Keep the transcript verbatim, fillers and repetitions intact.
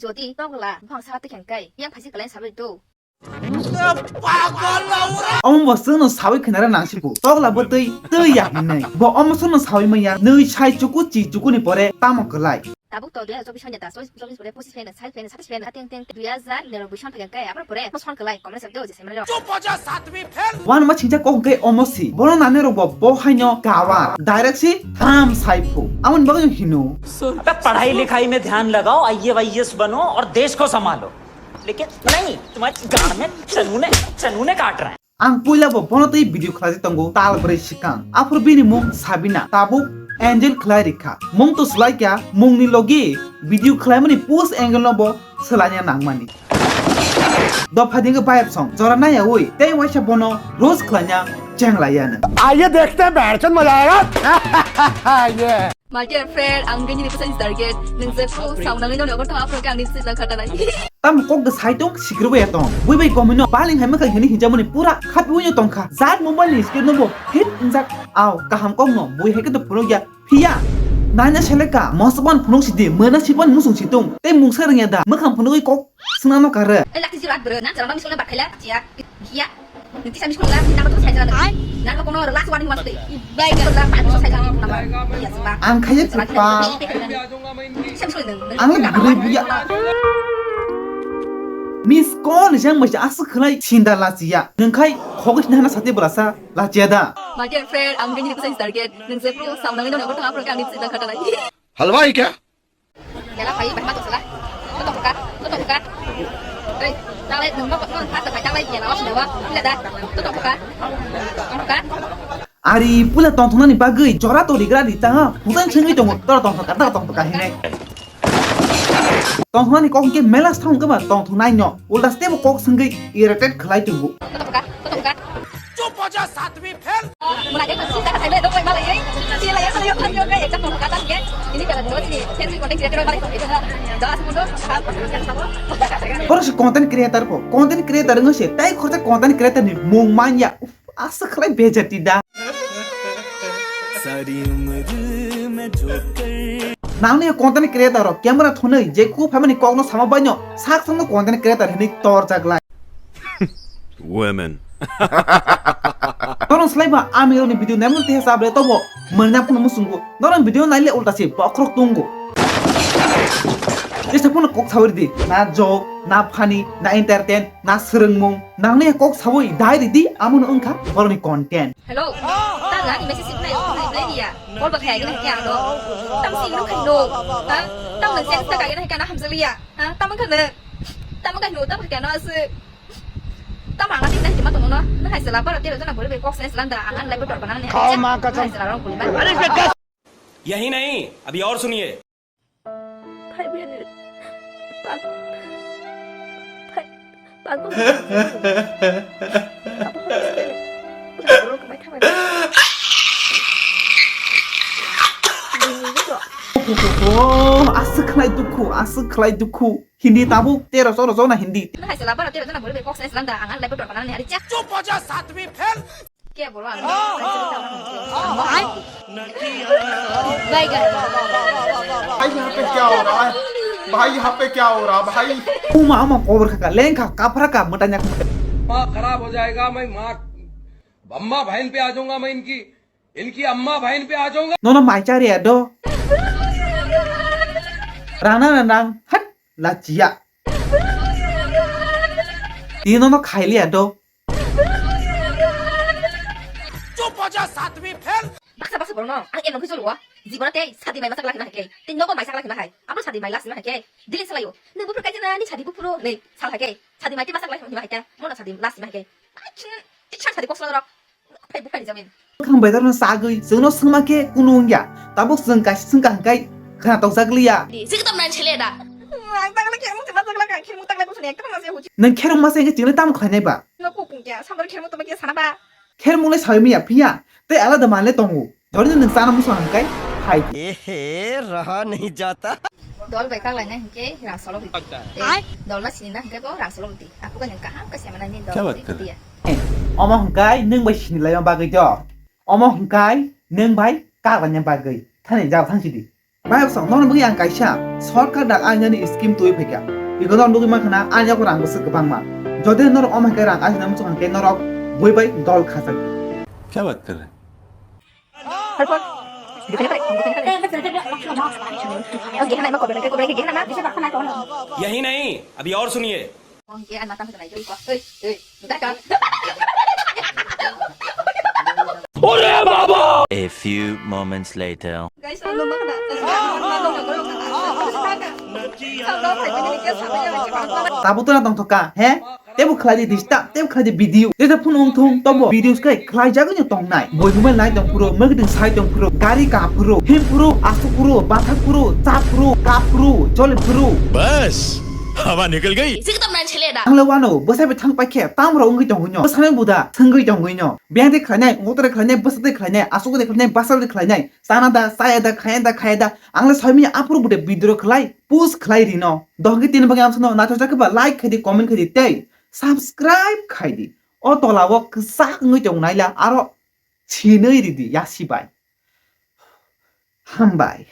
Jodi tokla buphang saka twi khe hwnkhe yang phaisi kwlai sabai do. Omo bo chwngno sawi khainare nangsigo. Tokla bo twi, twi ya hinwi. Bo omo chwngno sawi manya. Nwi sai chuku chi chukuni pore tamo kwlai. Tabuk to dui hajar chobbish phaina da, chobbish pore pochis phaina, sait phaina, satais phaina, teng teng dui hajar niroboi son phaikha khe, aboni pore mo son kwlai, komre sabdo je semre rok. Wan ma singcha kok hwnkhe omo si. Bono nani rok bo, bo haino gawa. Direct si tham sai phu. Amoni bagwi hino. अबे पढ़ाई लिखाई में ध्यान लगाओ, IAS YAS बनो और देश को संभालो। लेकिन नहीं, तुम्हारी गांड में चनूने, चनूने काट रहे हैं। Ang puila bo bono twi video khlai tongo tal brwi swkang. Aphuru bini mung Sabina, tabuk Angel khlai rikha. Mung to swlai kya, mungni logi video khlaimani post angle no bo swlaina nangmani. Dopha dingkhe bayap song, jora naiyawi, tei waisa bono roast khlaina chenglaiya nang. आइए देखते हैं, बहरचोद मजा आएगा। ये। My dear friend, ang gini ni bwsani target. Nwng je phuru samung nangwi nokni obortha aphuru khe ang nini sijak khatanai. Tamo kok de saitung sikirbo ya tong. Bui bai gomino baling hai mwkhang hini hinjamani pura khapiwi no tongkha. Jat mobile ni screen no bo hit injak. Aw, kaham kok no bui hai khe to phunuk ya. Phiya. Naina seleka, mosban phunuk sidi, mena sipan musung situng. Tei mungsa rwngya da, mwkhang phunugwi kok swngna no kare. Ei lati jirat bro, nang jara mami sona bakhaila, chia, giya. Nang tisa miss call la, nang to sai jala. Nang ko no last warning mas de. Bai ga la, pai ko sai jala, nang ba. Iya, siba. Ang khaya siba, siba. Tisa miss call nang. Ang bwrwi buya. Miss call ni jang masa aswk khlai sinda lachiya. Nang khai khogwi nana sate belasa lachiya da. My dear friend, ang gini ko sai target. Nang je pro samung nangwi nokni obortha aphuru khe ang nini sijak khatanai. हलवा है क्या? Yala phai, bahma to sala. To to ka, to to ka. Ei, tanglai, nung no, no, ha, ta tanglai, yala, was, lewa, pila da, to to ka, to to ka. Ari pula tongthoknani bagwi jora to rigra di tanga, putan sengwi tongo, tor tongthok ka, tor tongthok ka hinai. Tongthoknani kok hwnkhe mela stha hwnkhe ba tongthoknai no, ulta step kok sengwi irritate khlai tongo. To to ka, to to ka. चुप हो जा सातवीं fail. Borok se content creator bo, content creator wngse tai khorsa content creator ni mung manya. Uf, aswk khlai bejati da. Nangni content creator rok camera thwnwi je khu phaimani kokno sama baino sak sakno content creator hinwi torjak lai. Women. Norok slai ba ami rokni video naimani teha chabre tobo mwngnai phano muchungo. Norok video naile ulta se bokhorok tongo. Jesa phano kok sawi di, na joke, na funny, na entertain, na swrwngmung, nangni kok sawi dai ridi, amono wngkha borokni content. Hello. Tang ani message sipnai reply ya. Call ba khai gina kya do. Tam si no khai no. Ha? Tam nang seng ta kai gina kya na hamjaliya. Ha? Tam ka na. Tam ka no tam kya no asu. Tam ang ati nang tima to no. Na hai sala para tero jana bori be kok sai sala da ang lai betor bana ne. Kau ma ka hai sala rong kuli ba. यही नहीं, अभी और सुनिए। Five minute. Pag-, five, pag-, Oh, aswk khlai dukhu, aswk khlai dukhu. Hindi tabuk tero soro jona Hindi. Hai sala bara tero jona bori be kok sai sala da ang lai betor bana ne ari chak. चुप हो जा सातवीं fail. Ke boro ang. Bai ga. भाई यहाँ पे क्या हो रहा है? भाई यहाँ पे क्या हो रहा है भाई? Uma ama kobor khaka lengkha kaphra ka mutanya. दिमाग खराब हो जाएगा। मैं माँ अम्मा बहन पे आ जाऊंगा। मैं इनकी इनकी अम्मा बहन पे आ जाऊंगा। Nono mai chari ado. Rana ranang hat. Lachiya. Tini nono khailiya do. चुप हो जा सातवीं fail. Baksa baksa borok no ang emon khe jolo. Jibon tei sadi mai masak lakhi ma hai khe. Tei nogo mai sak lakhi ma hai. Abo sadi mai last ma hai khe. Dili salayo. Nung bufur kaisa na ni sadi bufuro nei sal hai khe. Sadi mai tei masak lakhi ma hai khe. Mono sadi last ma hai khe. Ai chun. Tei chang sadi kok sala rok. Phai buphai jamin. Khang bedar no sagwi, chwngno swngma khe kunu wngya. Tabuk chwng kaisa swngkha hwnkhe khna tokjak liya. Di, sik tam nai chele da. Ang tang le khe mung tang le khe mung tang le busu ne ekta ma se huchi. Nwng kherung masa hwnkhe chwngno tamo khlainai ba? No ko kung kya, sambar khe mung tamo kya sana ba. Khermung le sawi manya phiya, tei alada manle tongo. Jori nwng chana musa hwnkhe phai. Ehe, raha nahi jata. Dol bai kak lainai hwnkhe rang solo hwdi. Tei dol ma sini na hwnkhe bo rang solo hwdi. Aphuru nwng kaham khe se manani dol. Kya baat kar rahe ho? Omo hwnkhe nwng bai sini laima bagwi do. Omo hwnkhe nwng bai kak laina bagwi. Thani jao thang sidi. Bai bwsong, nono bwgwi ang kaisa sorkar dak ainani scheme twi phaikha. Biko nono bwgwi mankha na, ani yago rang bwswk kwbangma. Jodi norok omo hai khe rang aisna muchung khe norok bui bai dol khajak. क्या बात कर रहे हैं? यही नहीं, अभी और सुनिए। A few moments later. Tabuk tona tongthok ka, he? Tebo khlai di disturb, tebo khlai di video. Jesa phone wng thung, tobo videos khe khlai jagwi no tongnai. Boi mobile nai tong phuru, mwkding sai tong phuru, gari ka phuru, him phuru, asuk phuru, bathak phuru, chap phuru, kap phuru, choli phuru. बस, हवा निकल गई। Sik tam nang chele da. Ang le wano, bwsai bai thang paikhe, tam rok wngwi tongwi no. Bwsani buda, swngwi tongwi no. Biyang de khlainai, ngoto de khlainai, bwsa de khlainai, asuk de khlainai, basa de khlainai. Chana da, chaya da, khaya da, khaya da. Ang le soi manya aphuru bude video khlai, post khlai rino. Dohgi tini bagwi amsano naithok jakhe ba like khai di, comment khai di tei subscribe khai di. O tola o kwchak wngwi tongnai la aro sinwi ridi yasi bai. Hambai.